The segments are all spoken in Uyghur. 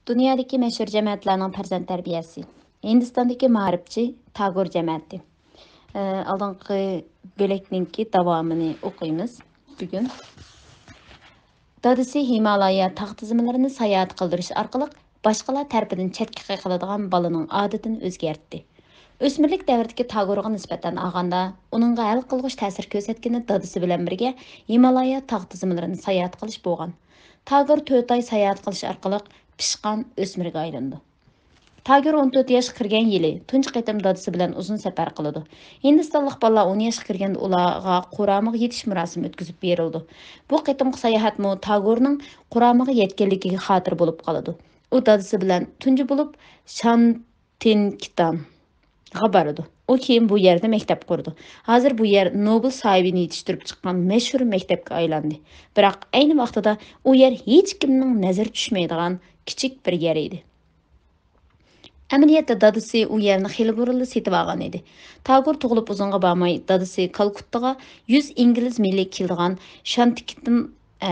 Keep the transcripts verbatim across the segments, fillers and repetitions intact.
دۇنيادىكى مەشھۇر جەمەتلەرنىڭ پەرزەنت تەربىيەسى. ھىندىستاندىكى مائارىپچى تاگور جەمەتى. ئە، ئالدىنقى بۆلەكنىڭكى داۋامىنى ئوقۇيمىز بۈگۈن. دادىسى ھىمالايا تاغ تىزمىلىرىنى ساياھەت قىلدۇرۇش ئارقىلىق باشقىلار تەرىپىدىن چەتكە قېقىلىدىغان بالىنىڭ ئادىتىنى ئۆزگەرتتى. ئۆسمۈرلۈك دەۋرىدىكى تاگورغا نىسبەتەن ئالغاندا، ئۇنىڭغا ھەل قىلغۇچ تەسىر كۆرسەتكىنى دادىسى بىلەن بىرگە ھىمالايا تاغ تىزمىلىرىنى ساياھەت قىلىش بولغان. تاگور تۆت ئاي ساياھەت قىلىش ئارقىلىق پىشقان ئۆسمۈرگە ئايلىنىدۇ. تاگور ئون تۆت ياشقا كىرگەن يىلى تۇنجى قېتىم دادىسى بىلەن ئۇزۇن سەپەر قىلىدۇ. ھىندىستانلىق بالىلار ئون ياشقا كىرگەندە ئۇلارغا قۇرامىغا يېتىش مۇراسىمى ئۆتكۈزۈپ بېرىلىدۇ. بۇ قېتىمقى ساياھەتمۇ تاگورنىڭ قۇرامىغا يەتكەنلىكىگە خاتىرە بولۇپ قالىدۇ. ئۇ دادىسى بىلەن تۇنجى بولۇپ شانتىنكىتانغا بارىدۇ. ئۇ كېيىن بۇ يەردە مەكتەپ قۇرىدۇ. ھازىر بۇ يەر نوبېل ساھىبىنى يېتىشتۈرۈپ چىققان مەشھۇر مەكتەپكە ئايلاندى. بىراق ئەينى ۋاقتىدا ئۇ يەر ھېچكىمنىڭ نەزىرى چۈشمەيدىغان كىچىك بىر يەر ئىدى. ئەمەلىيەتتە دادىسى ئۇ يەرنى خېلى بۇرۇنلا سېتىۋالغان ئىدى. تاگور تۇغۇلۇپ ئۇزۇنغا بارماي، دادىسى كالكۇتتىغا يۈز ئىنگلىز مىلى كېلىدىغان شانتىكىتىن، ئە،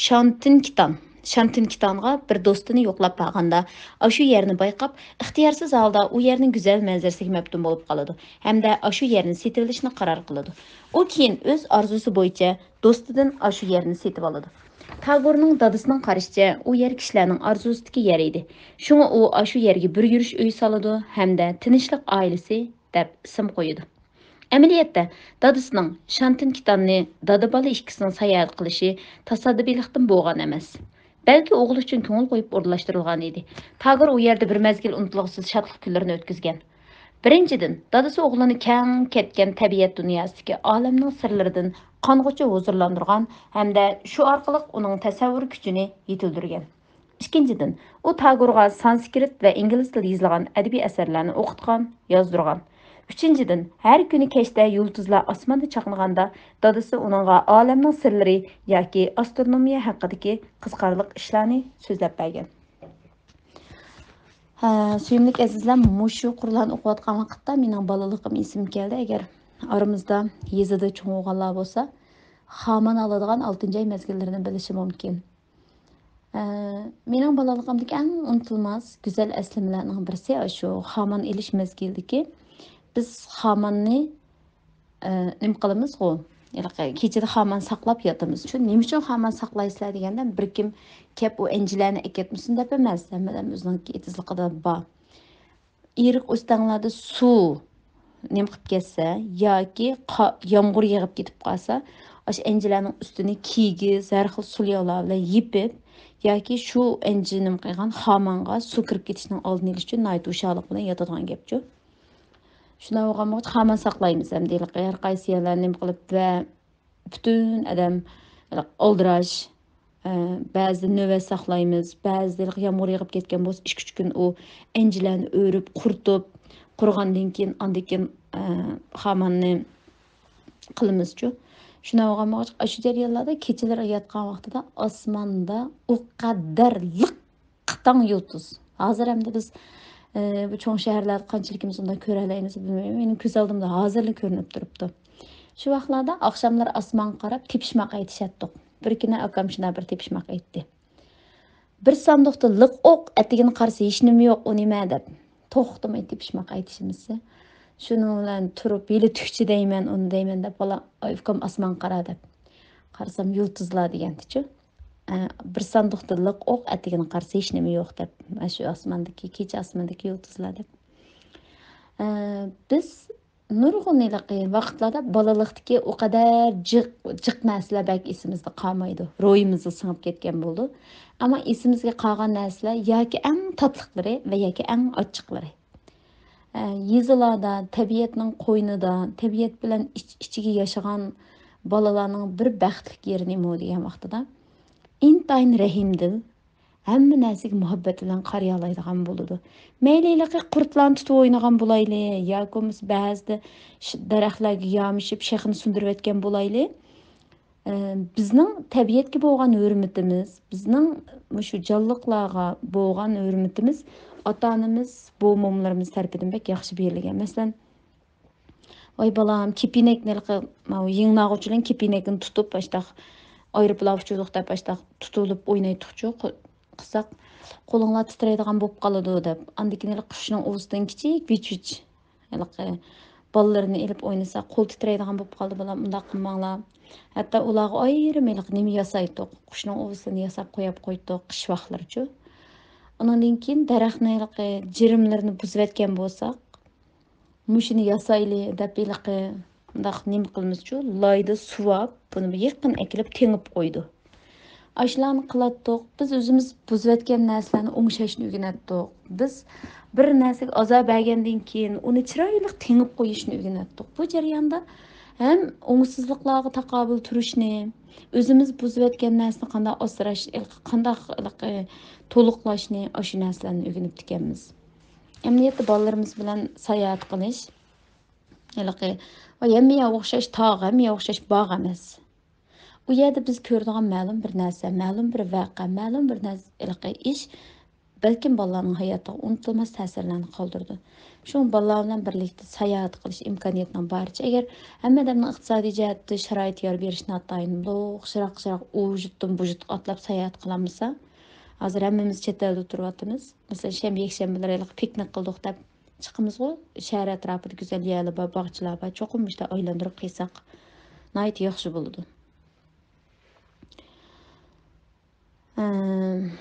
شانتىنكىتان، شانتىنكىتانغا بىر دوستىنى يوقلاپ بارغاندا، ئاشۇ يەرنى بايقاپ، ئىختىيارسىز ھالدا ئۇ يەرنىڭ گۈزەل مەنزىرىسىگە مەپتۇن بولۇپ قالىدۇ ھەمدە ئاشۇ يەرنى سېتىۋېلىشنى قارار قىلىدۇ. ئۇ كېيىن ئۆز ئارزۇسى بويىچە دوستىدىن ئاشۇ يەرنى سېتىۋالىدۇ. تاگورنىڭ دادىسىنىڭ قارىشىچە، ئۇ يەر كىشىلەرنىڭ ئارزۇسىدىكى يەر ئىدى. شۇڭا ئۇ ئاشۇ يەرگە بىر يۈرۈش ئۆي سالىدۇ ھەمدە تىنچلىق ئائىلىسى دەپ ئىسىم قويىدۇ. ئەمەلىيەتتە، دادىسىنىڭ شانتىنكىتاننى دادا-بالا ئىككىسىنىڭ ساياھەت قىلىشى تاسادىپىيلىقتىن بولغان ئەمەس. بەلكى ئوغلى ئۈچۈن كۆڭۈل قويۇپ ئورۇنلاشتۇرۇلغان ئىدى. تاگور ئۇ يەردە بىر مەزگىل ئۇنتۇلغۇسىز شادلىق كۈنلىرىنى ئۆتكۈزگەن. بىرىنچىدىن، دادىسى ئوغلىنى كەڭ كەتكەن تەبىئەت دۇنياسىدىكى ئالەمنىڭ سىرلىرىدىن قانغۇچە ھۇزۇرلاندۇرغان ھەمدە شۇ ئارقىلىق ئۇنىڭ تەسەۋۋۇر كۈچىنى يېتىلدۈرگەن. ئىككىنچىدىن، ئۇ تاگورغا سانسكرىت ۋە ئىنگلىز تىلىدا يېزىلغان ئەدەبىي ئەسەرلەرنى ئوقۇتقان، يازدۇرغان. ئۈچىنچىدىن، ھەر كۈنى كەچتە يۇلتۇزلار ئاسماندا چاقنىغاندا، دادىسى ئۇنىڭغا ئالەمنىڭ سىرلىرى ياكى ئاسترونومىيە ھەققىدىكى قىزىقارلىق ئىشلارنى سۆزلەپ بەرگەن. ھە، سۆيۈملۈك ئەزىزلەر، مۇشۇ قۇرلارنى ئوقۇۋاتقان ۋاقىتتا مېنىڭ بالىلىقىم ئېسىمگە كەلدى. ئەگەر ئارىمىزدا يېزىدا چوڭ بولغانلار بولسا، خامان ئالىدىغان ئالتىنچى ئاي مەزگىللىرىنى بىلىشى مۇمكىن. ئە، مېنىڭ بالىلىقىمدىكى ئەڭ ئۇنتۇلماس گۈزەل ئەسلىمىلەرنىڭ بىرسى ئاشۇ خامان ئېلىش مەزگىلىدىكى. بىز خاماننى، ئە، نېمە قىلىمىزغۇ؟ ھېلىقى كېچىدە خامان ساقلاپ ياتىمىز. شۇ نېمە ئۈچۈن خامان ساقلايسىلەر دېگەندە، بىر كىم كەپ ئۇ ئەنجىلەرنى ئەكەتمىسۇن دەپ ئەمەس، ھەممىدەم ئۆزىنىڭكى ئېتىزلىقىدا بار. ئېرىق ئۆستەڭلەردە سۇ، نېمە قىلىپ كەتسە ياكى قا-، يامغۇر يېغىپ كېتىپ قالسا، ئاشۇ ئەنجىلەرنىڭ ئۈستىنى كىگىز، ھەر خىل سۇلياۋلار بىلەن يېپىپ، ياكى شۇ ئەنجى نېمە قىلغان خامانغا سۇ كىرىپ كېتىشنىڭ ئالدىنى ئېلىش ئۈچۈن ناھايىتى ھوشيارلىق بىلەن ياتىدىغان گەپچۇ. شۇنداق بولغان بولغاچ خامان ساقلايمىز ئەمدى ھېلىقى ھەر قايسى يەرلەرنى نېمە قىلىپ ۋە پۈتۈن ئادەم ئالدىراش، ئە، بەزىدە نۆۋەت ساقلايمىز، بەزىدە يامغۇر يېغىپ كەتكەن بولسا، ئىككى ئۈچ كۈن ئۇ ئەنجىلەرنى ئۆرۈپ، قۇرۇتۇپ، قۇرۇغاندىن كېيىن، ئاندىن كېيىن، ئە، خاماننى قىلىمىزچۇ. شۇنداق بولغان بولغاچ، ئاشۇ جەريانلاردا كېچىلىرى ياتقان ۋاقتىدا ئاسماندا ئۇ قەدەر لىق قىتاڭ يۇلتۇز. ھازىر ئەمدى بىز، ئى، بۇ چوڭ شەھەرلەردە قانچىلىكىمىز ئۇنداق كۆرەلەيمىز بىلمەيمەن. مېنىڭ كۆز ئالدىمدا ھازىرلا كۆرۈنۈپ تۇرۇپتۇ. شۇ ۋاقىتلاردا ئاخشاملىرى ئاسمانغا قاراپ تېپىشماق ئېيتىشاتتۇق. بىر كۈنى ئاكام شۇنداق بىر تېپىشماق ئېيتتى. بىر ساندۇقتا لىق ئوق، ئەتىگىنى قارىسا ھېچنېمە يوق، ئۇ نېمە دەپ. توختىماي تېپىشماق ئېيتىشىمىز. شۇنىڭ بىلەن تۇرۇپ، ھېلى تۈكچى دەيمەن، ئۇنى دەيمەن دەپ، بالا، ئاي ئۇكام ئاسمانغا قارا دەپ. قارىسام يۇلتۇزلار دېگەنتىچۇ. ئە، بىر ساندۇقتا لىق ئوق، ئەتىگىنى قارىسا ھېچنېمە يوق دەپ. ئاشۇ ئاسماندىكى، كېچە ئاسماندىكى يۇلتۇزلار دەپ. ئە، بىز نۇرغۇن ھېلىقى ۋاقىتلاردا بالىلىقتىكى ئۇ قەدەر جىق، جىق نەرسىلەر بەك ئېسىمىزدە قالمايدۇ. روھىمىزغا سىڭىپ كەتكەن بولىدۇ. ئەمما ئېسىمىزگە قالغان نەرسىلەر ياكى ئەڭ تاتلىقلىرى ۋە ياكى ئەڭ ئاچچىقلىرى. ئە، يېزىلاردا، تەبىئەتنىڭ قوينىدا، تەبىئەت بىلەن ئىچ-ئىچىگە ياشىغان بالىلارنىڭ بىر بەختلىك يېرى نېمە دېگەن ۋاقتىدا، ئىنتايىن رەھىمدىل، ھەممە نەرسىگە مۇھەببەت بىلەن قارىيالايدىغان بولىدۇ. مەيلى ھېلىقى قۇرتلارنى تۇتۇپ ئوينىغان بولايلى، ياكى بولمىسا بەزىدە ش-، دەرەخلەرگە يامىشىپ شېخىنى سۇندۇرۇۋەتكەن بولايلى. ئە، بىزنىڭ تەبىئەتكە بولغان ھۆرمىتىمىز، بىزنىڭ مۇشۇ جانلىقلارغا بولغان ھۆرمىتىمىز ئاتا-ئانىمىز، بوۋا-مومىلىرىمىز تەرىپىدىن بەك ياخشى بېرىلگەن. مەسىلەن، ۋاي بالام، كېپىنەكنى ھېلىقى ماۋۇ يىڭناغۇچ بىلەن كېپىنەكنى تۇتۇپ، ئاشتاق ئايروپىلان ئۇچۇردۇق دەپ، ئاشتاق تۇتۇلۇپ ئوينايتتۇقچۇ. قو-، قىلساق، قولۇڭلار تىترەيدىغان بولۇپ قالىدۇ دەپ. ئاندىن كېيىن ھېلىقى قۇشنىڭ ئۇۋىسىدىن كىچىك ۋىچ-ۋىچ، ھېلىقى بالىلىرىنى ئېلىپ ئوينىسا، قول تىترەيدىغان بولۇپ قالىدۇ، بالام، ئۇنداق قىلماڭلار. ھەتتا ئۇلارغا ئايرىم ھېلىقى نېمە ياسايتتۇق، قۇشنىڭ ئۇۋىسىنى ياساپ قويۇپ قويدۇق، قىش ۋاقىتلىرىچۇ. ئۇنىڭدىن كېيىن دەرەخنىڭ ھېلىقى جىرىملىرىنى بۇزۇۋەتكەن بولساق، مۇشۇنى ياسايلى دەپ ھېلىقى مۇنداق نېمە قىلىمىزچۇ، لايدا سۇۋاپ، بۇنى بىر يېقىن ئەكېلىپ تېڭىپ قويىدۇ. ئاشۇلارنى قىلاتتۇق. بىز ئۆزىمىز بۇزۇۋەتكەن نەرسىلەرنى ئوڭشاشنى ئۆگىنەتتۇق. بىز بىر نەرسىگە ئازار بەرگەندىن كېيىن ئۇنى چىرايلىق تېڭىپ قويۇشنى ئۆگىنەتتۇق. بۇ جەرياندا ھەم ئوڭۇشسىزلىقلارغا تاقابىل تۇرۇشنى، ئۆزىمىز بۇزۇۋەتكەن نەرسىنى قانداق ئاسراش، قانداق، ھېلىقى، تولۇقلاشنى، ئاشۇ نەرسىلەرنى ئۆگىنىپتىكەنمىز. ئەمەلىيەتتە بالىلىرىمىز بىلەن ساياھەت قىلىش، ھېلىقى، ۋاي، ھەممە يەر ئوخشاش تاغ، ھەممە يەر ئوخشاش باغ ئەمەس. ئۇ يەردە بىز كۆرىدىغان مەلۇم بىر نەرسە، مەلۇم بىر ۋەقە، مەلۇم بىر نەرسە، ھېلىقى ئىش بەلكىم بالىلارنىڭ ھاياتىغا ئۇنتۇلماس تەسىرلەرنى قالدۇرىدۇ. شۇڭا بالىلار بىلەن بىرلىكتە ساياھەت قىلىش ئىمكانىيىتىنىڭ بارىچە، ئەگەر ھەممە ئادەمنىڭ ئىقتىسادىي جەھەتتە شارائىتى يار بېرىش ناتايىن، ياخشىراق، ياخشىراق ئۇ يۇرتتىن بۇ يۇرتقا ئاتلاپ ساياھەت قىلالمىسا، ھازىر ھەممىمىز چەت ئەلدە تۇرۇۋاتىمىز. مەسىلەن، شەنبە، يەكشەنبىلەر ھېلىقى پىكنىك قىلدۇق دەپ چىقىمىزغۇ، شەھەر ئەتراپىدا گۈزەل يەرلەر بار، باغچىلار بار، چوقۇم مۇشۇنداق ئايلاندۇرۇپ قىلساق ناھايىتى ياخشى بولىدۇ. ئەم،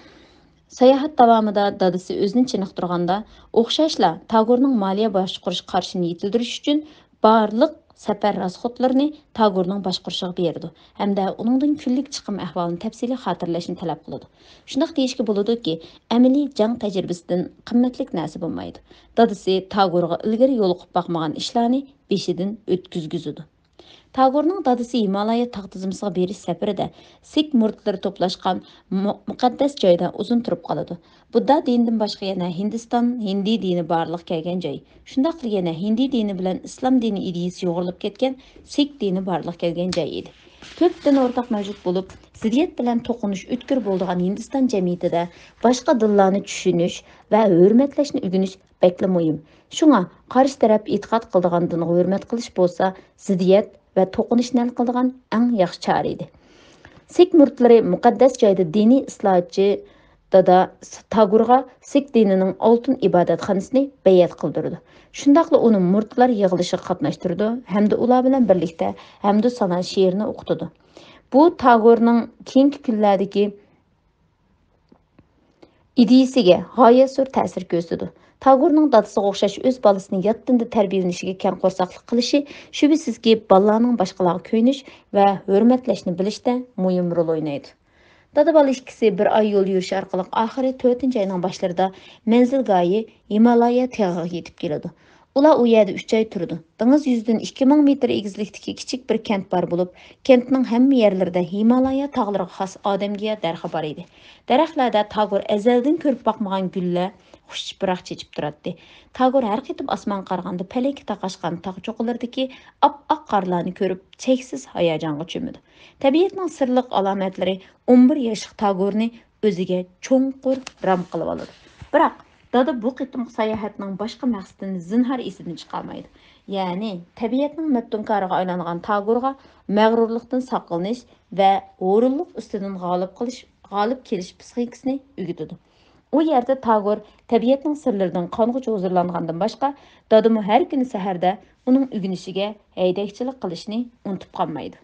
ساياھەت داۋامىدا دادىسى ئۆزىنى چېنىقتۇرغاندا، ئوخشاشلا تاگورنىڭ مالىيە باشقۇرۇش قارىشىنى يېتىلدۈرۈش ئۈچۈن بارلىق سەپەر راسخوتلىرىنى تاگورنىڭ باشقۇرۇشىغا بېرىدۇ ھەمدە ئۇنىڭدىن كۈنلۈك چىقىم ئەھۋالىنى تەپسىلىي خاتىرىلەشنى تەلەپ قىلىدۇ. شۇنداق دېيىشكە بولىدۇكى، ئەمەلىي جەڭ تەجرىبىسىدىن قىممەتلىك نەرسە بولمايدۇ. دادىسى تاگورغا ئىلگىرى يولۇقۇپ باقمىغان ئىشلارنى بېشىدىن ئۆتكۈزگۈزىدۇ. تاگورنىڭ دادىسى ھىمالايا تاغ تىزمىسىغا بېرىش سەپىرىدە سىك مۇرىتلىرى توپلاشقان مۇ-، مۇقەددەس جايدا ئۇزۇن تۇرۇپ قالىدۇ. بۇددا دىنىدىن باشقا يەنە ھىندىستان، ھىندى دىنى بارلىققا كەلگەن جاي. شۇنداقلا يەنە ھىندى دىنى بىلەن ئىسلام دىنى ئىدىيىسى يۇغۇرۇلۇپ كەتكەن سىك دىنى بارلىققا كەلگەن جاي ئىدى. كۆپ دىن ئورتاق مەۋجۇت بولۇپ، زىددىيەت بىلەن توقۇنۇش ئۆتكۈر بولىدىغان ھىندىستان جەمئىيىتىدە باشقا دىنلارنى چۈشىنىش ۋە ھۆرمەتلەشنى ئۆگىنىش بەكلا مۇھىم. شۇڭا قارشى تەرەپ ئېتىقاد قىلىدىغان دىنغا ھۆرمەت قىلىش بولسا زىددىيەت ۋە توقۇنۇشنى ھەل قىلىدىغان ئەڭ ياخشى چارە ئىدى. سىك مۇرىتلىرى مۇقەددەس جايدا دىنىي ئىسلاھاتچى دادا تاگورغا سىك دىنىنىڭ ئالتۇن ئىبادەتخانىسىنى بەيئەت قىلدۇرىدۇ. شۇنداقلا ئۇنى مۇرىتلار يىغىلىشىغا قاتناشتۇرىدۇ ھەمدە ئۇلار بىلەن بىرلىكتە ھەمدۇ سانا شېئىرىنى ئوقۇتىدۇ. بۇ تاگورنىڭ كېيىنكى كۈنلەردىكى ئىدىيىسىگە غايەت زور تەسىر كۆرسىتىدۇ. تاگورنىڭ دادىسىغا ئوخشاش ئۆز بالىسىنى يات دىندا تەربىيەلىنىشىگە كەڭ قورساقلىق قىلىشى شۈبھىسىزكى، بالىلارنىڭ باشقىلارغا كۆيۈنۈش ۋە ھۆرمەتلەشنى بىلىشتە مۇھىم رول ئوينايدۇ. دادا بالا ئىككىسى بىر ئاي يول يۈرۈش ئارقىلىق ئاخىرى تۆتىنچى ئاينىڭ باشلىرىدا مەنزىلگاھى ھىمالايا تېغىغا يېتىپ كېلىدۇ. ئۇلار ئۇ يەردە ئۈچ ئاي تۇرىدۇ. دېڭىز يۈزىدىن ئىككى مىڭ مېتىر ئېگىزلىكتىكى كىچىك بىر كەنت بار بولۇپ، كەنتنىڭ ھەممە يەرلىرىدە ھىمالايا تاغلىرىغا خاس ئادەمگە يار دەرىخى بار ئىدى. دەرەخلەردە تاگور ئەزەلدىن كۆرۈپ باقمىغان گۈللەر خۇش پۇراق چېچىپ تۇراتتى. تاگور ھەر قېتىم ئاسمانغا قارىغاندا پەلەككە تاقاشقان تاغ چوققىلىرىدىكى ئاپئاق قارلارنى كۆرۈپ، چەكسىز ھاياجانغا چۆمىدۇ. تەبىئەتنىڭ سىرلىق ئالامەتلىرى ئون بىر ياشلىق تاگورنى ئۆزىگە چوڭقۇر رام قىلىۋالىدۇ. بىراق، دادا بۇ قېتىمقى ساياھەتنىڭ باشقا مەقسىتىنى زىنھار ئېسىدىن چىقارمايدۇ. يەنى، تەبىئەتنىڭ مەپتۇنكارىغا ئايلانغان تاگورغا مەغرۇرلۇقتىن ساقلىنىش ۋە ھۇرۇنلۇق ئۈستىدىن غالىب قىلىش، غالىب كېلىش پسىخىكىسىنى ئۆگىتىدۇ. ئۇ يەردە تاگور تەبىئەتنىڭ سىرلىرىدىن قانغۇچە ھۇزۇرلانغاندىن باشقا، دادىمۇ ھەر كۈنى سەھەردە ئۇنىڭ ئۆگىنىشىگە ھەيدەكچىلىك قىلىشنى ئۇنتۇپ قالمايدۇ.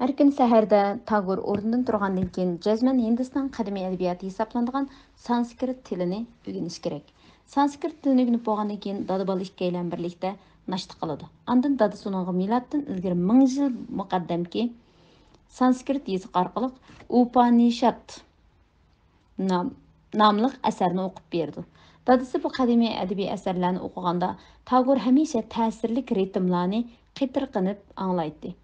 ھەر كۈنى سەھەردە تاگور ئورنىدىن تۇرغاندىن كېيىن، جەزمەن ھىندىستان قەدىمىي ئەدەبىياتى ھېسابلىنىدىغان سانسكرىت تىلىنى ئۆگىنىشى كېرەك. سانسكرىت تىلىنى ئۆگىنىپ بولغاندىن كېيىن، دادا بالا ئىككىيلەن بىرلىكتە ناشتا قىلىدۇ. ئاندىن دادىسى ئۇنىڭغا مىلادتىن ئىلگىرى مىڭ يىل مۇقەددەمكى سانسكرىت يېزىقى ئارقىلىق ئۇپانىشاد نام-، ناملىق ئەسەرنى ئوقۇپ بېرىدۇ. دادىسى بۇ قەدىمىي ئەدەبىي ئەسەرلەرنى ئوقۇغاندا، تاگور ھەمىشە تەسىرلىك رىتىملارنى قېتىرقىنىپ ئاڭلايتتى.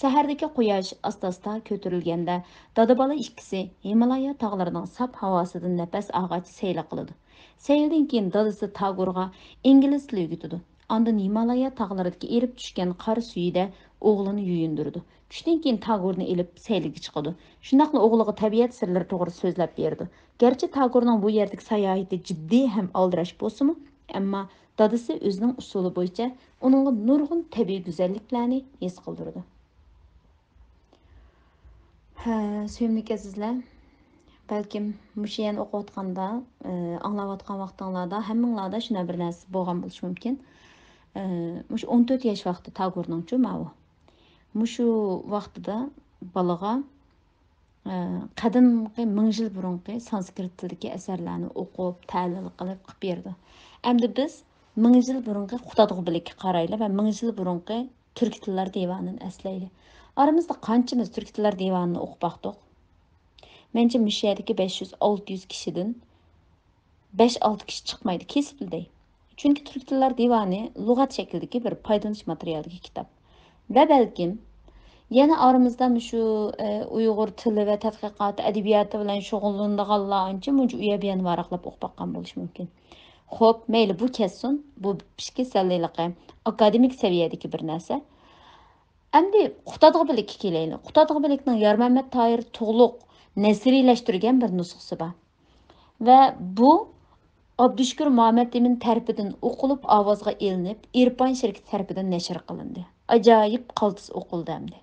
سەھەردىكى قۇياش ئاستا-ئاستا كۆتۈرۈلگەندە، دادا بالا ئىككىسى ھىمالايا تاغلىرىنىڭ ساپ ھاۋاسىدىن نەپەس ئالغاچ سەيلە قىلىدۇ. سەيلىدىن كېيىن دادىسى تاگورغا ئىنگلىز تىلى ئۆگىتىدۇ. ئاندىن ھىمالايا تاغلىرىدىكى ئېرىپ چۈشكەن قار سۈيىدە ئوغلىنى يۇيۇندۇرىدۇ. چۈشتىن كېيىن تاگورنى ئېلىپ سەيلىگە چىقىدۇ. شۇنداقلا ئوغلىغا تەبىئەت سىرلىرى توغرىسىدا سۆزلەپ بېرىدۇ. گەرچە تاگورنىڭ بۇ يەردىكى ساياھىتى جىددىي ھەم ئالدىراش بولسىمۇ، ئەمما دادىسى ئۆزىنىڭ ئۇسۇلى بويىچە ئۇنىڭغا نۇرغۇن تەبىئىي گۈزەللىكلەرنى ھېس قىلدۇرىدۇ. ئە، سۆيۈملۈك ئەزىزلەر، بەلكىم مۇشۇ يەنە ئوقۇۋاتقاندا، ئە، ئاڭلاۋاتقان ۋاقتىڭلاردا ھەممىڭلاردا شۇنداق بىر نەرسە بولغان بولۇشى مۇمكىن. ئە، مۇشۇ ئون تۆت ياش ۋاقتى تاگورنىڭچۇ ماۋۇ. مۇشۇ ۋاقتىدا بالىغا، ئە، قەدىمكى مىڭ يىل بۇرۇنقى سانسكرىت تىلىدىكى ئەسەرلەرنى ئوقۇپ، تەھلىل قىلىپ، قىلىپ بېرىدۇ. ئەمدى بىز مىڭ يىل بۇرۇنقى قۇتادغۇ بىلىككە قارايلى ۋە مىڭ يىل بۇرۇنقى تۈركىي تىللار دىۋانىنى ئەسلەيلى. ئارىمىزدا قانچىمىز تۈركىي تىللار دىۋانىنى ئوقۇپ باقتۇق؟ مەنچە مۇشۇ يەردىكى بەش يۈز، ئالتە يۈز كىشىدىن بەش، ئالتە كىشى چىقمايدۇ، كېسىپ دەي. چۈنكى تۈركىي تىللار دىۋانى لۇغەت شەكلىدىكى بىر پايدىلىنىش ماتېرىيالىدىكى كىتاب. ۋە بەلكىم يەنە ئارىمىزدا مۇشۇ، ئە، ئۇيغۇر تىلى ۋە تەتقىقاتى، ئەدەبىياتى بىلەن شۇغۇللىنىدىغانلار ئانچە مۇنچە ئۇيەر بۇيەرنى ۋاراقلاپ ئوقۇپ باققان بولۇشى مۇمكىن. خوپ، مەيلى، بۇ كەتسۇن. بۇ پىشكى سەللىلىقى ئاكادېمىك سەۋىيەدىكى بىر نەرسە. ئەمدى قۇتادغۇ بىلىككە كېلەيلى. قۇتادغۇ بىلىكنىڭ يارمەمەت تاھىر تۇغلۇق نەسرىيلەشتۈرگەن بىر نۇسخىسى بار. ۋە بۇ ئابدۇشۈكۈر مۇھەممەتئىمىن تەرىپىدىن ئوقۇلۇپ ئاۋازغا ئېلىنىپ، ئېرپان شىركىتى تەرىپىدىن نەشر قىلىندى. ئاجايىپ قالتىس ئوقۇلدى ئەمدى.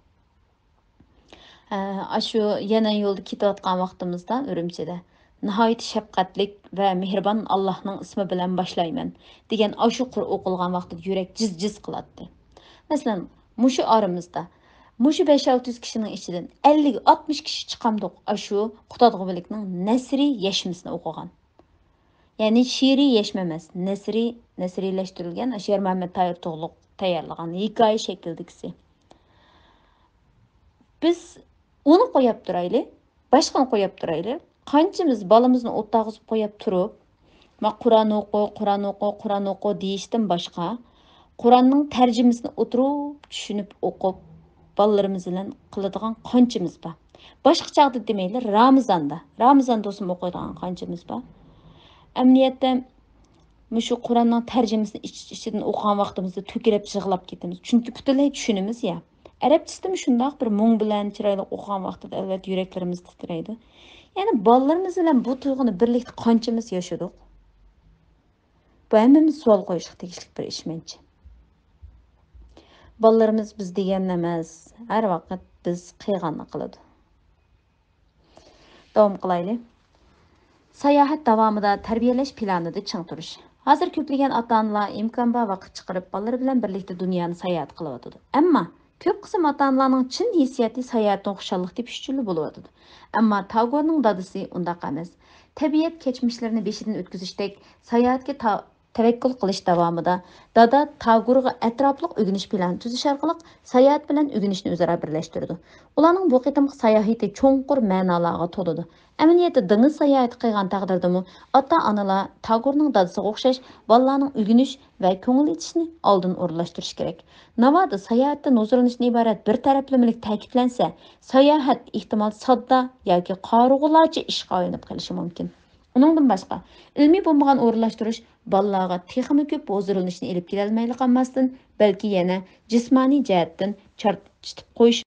ئە، ئاشۇ يەنە يولدا كېتىۋاتقان ۋاقتىمىزدا ئۈرۈمچىدە ناھايىتى شەپقەتلىك ۋە مېھرىبان ئاللاھنىڭ ئىسمى بىلەن باشلايمەن دېگەن ئاشۇ قۇر ئوقۇلغان ۋاقتىدا يۈرەك جىز-جىز قىلاتتى. مەسىلەن، مۇشۇ ئارىمىزدا، مۇشۇ بەش-ئالتە يۈز كىشىنىڭ ئىچىدىن ئەللىك، ئاتمىش كىشى چىقامدۇق ئاشۇ قۇتادغۇ بىلىكنىڭ نەسرىي يەشمىسىنى ئوقۇغان. يەنى شېئىرىي يەشمە ئەمەس، نەسرىي، نەسرىيلەشتۈرۈلگەن، ئاشۇ يارمەمەت تاھىر تۇغلۇق تەييارلىغان ھېكايە شەكلىدىكىسى. بىز ئۇنى قوياپ تۇرايلى، باشقىنى قوياپ تۇرايلى. قانچىمىز بالىمىزنى ئوتتاغۇزۇپ قوياپ تۇرۇپ، ما، «قۇرئان ئوقۇ، قۇرئان ئوقۇ، قۇرئان ئوقۇ» دېيىشتىن باشقا، قۇرئاننىڭ تەرجىمىسىنى ئولتۇرۇپ چۈشىنىپ ئوقۇپ، بالىلىرىمىز بىلەن قىلىدىغان قانچىمىز بار؟ باشقا چاغدا دېمەيلى، رامىزاندا، رامىزاندا بولسىمۇ ئوقۇيدىغان قانچىمىز بار؟ ئەمەلىيەتتە، مۇشۇ قۇرئاننىڭ تەرجىمىسىنى ئىچ-، ئىچىدىن ئوقۇغان ۋاقتىمىزدا تۆكۈلۈپ يىغلاپ كېتىمىز. چۈنكى پۈتۈنلەي چۈشىنىمىز يا. ئەرەبچىسىدىمۇ شۇنداق بىر مۇڭ بىلەن چىرايلىق ئوقۇغان ۋاقتىدا، ئەلۋەتتە، يۈرەكلىرىمىز تىترەيدۇ. يەنى بالىلىرىمىز بىلەن بۇ تۇيغۇنى بىرلىكتە قانچىمىز ياشىدۇق؟ بۇ ھەممىمىز سوئال قويۇشقا تېگىشلىك بىر ئىش مەنچە. بالىلىرىمىز بىز دېگەننى ئەمەس، ھەر ۋاقىت بىز قىلغاننى قىلىدۇ. داۋام قىلايلى. ساياھەت داۋامىدا تەربىيەلەش پىلانىدا چىڭ تۇرۇش. ھازىر كۆپلىگەن ئاتا-ئانىلار ئىمكان بار ۋاقىت چىقىرىپ، بالىلىرى بىلەن بىرلىكتە دۇنيانى ساياھەت قىلىۋاتىدۇ. ئەمما كۆپ قىسىم ئاتا-ئانىلارنىڭ چىن ھېسسىياتى ساياھەتتىن خۇشاللىق تېپىش ئۈچۈنلا بولۇۋاتىدۇ. ئەمما تاگورنىڭ دادىسى ئۇنداق ئەمەس. تەبىئەت كەچمىشلىرىنى بېشىدىن ئۆتكۈزۈشتەك ساياھەتكە تا-، تەۋەككۈل قىلىش داۋامىدا دادا تاگورغا ئەتراپلىق ئۆگىنىش پىلانى تۈزۈش ئارقىلىق ساياھەت بىلەن ئۆگىنىشنى ئۆزئارا بىرلەشتۈرىدۇ. ئۇلارنىڭ بۇ قېتىمقى ساياھىتى چوڭقۇر مەنالارغا تولىدۇ. ئەمەلىيەتتە دېڭىز ساياھىتى قىلغان تەقدىردىمۇ ئاتا-ئانىلار تاگورنىڭ دادىسىغا ئوخشاش بالىلارنىڭ ئۆگىنىش ۋە كۆڭۈل ئېچىشىنى ئالدىن ئورۇنلاشتۇرۇش كېرەك. ناۋادا ساياھەتتىن ھۇزۇرلىنىشتىن ئىبارەت بىر تەرەپلىمىلىك تەكىتلەنسە، ساياھەت ئېھتىمال ساددا ياكى قارىغۇلارچە ئىشقا ئايلىنىپ قېلىشى مۇمكىن. ئۇنىڭدىن باشقا، ئىلمىي بولمىغان ئورۇنلاشتۇرۇش بالىلارغا تېخىمۇ كۆپ ھۇزۇرلىنىشنى ئېلىپ كېلەلمەيلا قالماستىن، بەلكى يەنە جىسمانىي جەھەتتىن چارچىتىپ قويۇش